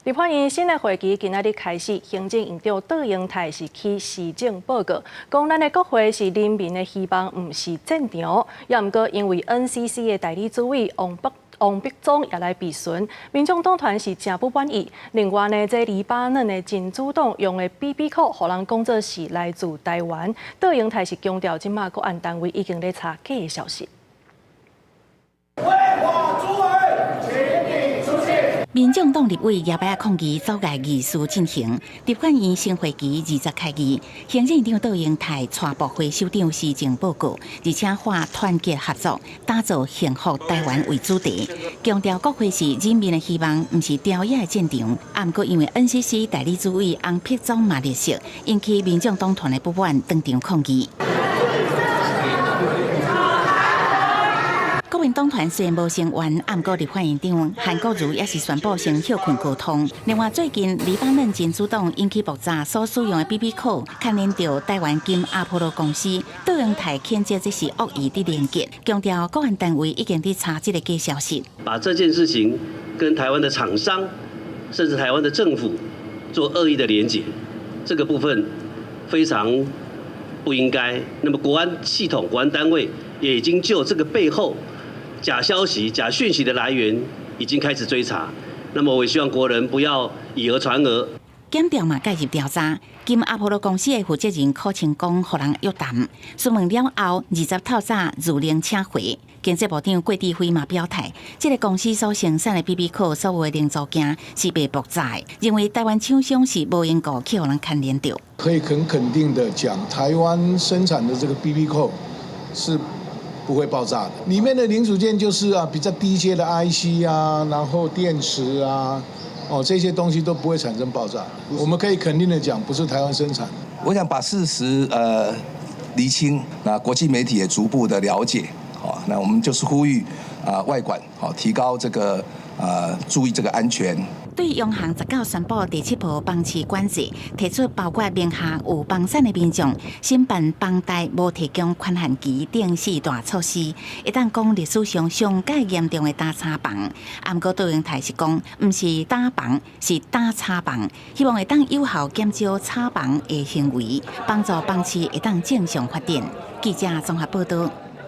立法院新的會期今仔日開始，行政院長卓榮泰是去施政報告，講咱的國會是人民的希望，毋是戰場。也毋過因為 NCC 的代理主委王碧忠也來備詢，民眾黨團是誠不滿意。另外呢，這黎巴嫩的真主黨用的 BB 扣，予人講做是來自台灣。卓榮泰是強調，這馬國安單位已經咧查假的消息。違法主委，請你出席。民眾黨立委搖擺抗議阻礙議事進行，立法院新會期20開議，行政院長卓榮泰帶部會首長施政報告，而且化團結合作，打造幸福台灣為主題，強調國會是人民的希望，毋是朝野的戰場。啊，毋過因為 NCC 代理主委翁碧忠嘛列席，引起民眾黨團的不滿，當場抗議。國民黨團雖然無聲援，毋過立法院長韓國瑜也是宣布先歇睏溝通。另外，最近黎巴嫩真主黨引起爆炸所使用的 BB 扣，牽連著台灣金阿波羅公司，卓榮泰譴責這是惡意的連結，強調國安單位已經佇查這个假消息。把這件事情跟台灣的廠商，甚至台灣的政府做惡意的連結，這個部分非常不應該。那麼國安系統、國安單位也已經就這個背後假消息、假訊息的來源已經開始追查，那麼我也希望國人不要以訛傳訛。檢調嘛介入調查，金阿波羅公司的負責人柯清光予人約談，詢問了後，二十透早如令請回。經濟部長郭智輝嘛表態，這个公司所生產的 BB 扣所有的零組件是袂爆炸的，認為台灣廠商是無緣故去予人牽連著。可以很肯定的講，台灣生產的這個 BB 扣是不會爆炸的，裡面的零組件就是啊比較低階的 IC 啊，然後電池啊，哦這些東西都不會產生爆炸。我們可以肯定的講，不是台灣生產。我想把事實釐清，那國際媒體也逐步的了解，好，那我們就是呼籲啊外管好提高這個注意這個安全。對央行19宣布第七波房市管制，提出包括名下有房產的民眾，申辦房貸無提供寬限期等四大措施，會當講歷史上上蓋嚴重的打炒房。毋過卓榮泰是講，毋是打房，是打炒房，希望會當有效減少炒房的行為，幫助房市會當正常發展。記者綜合報道。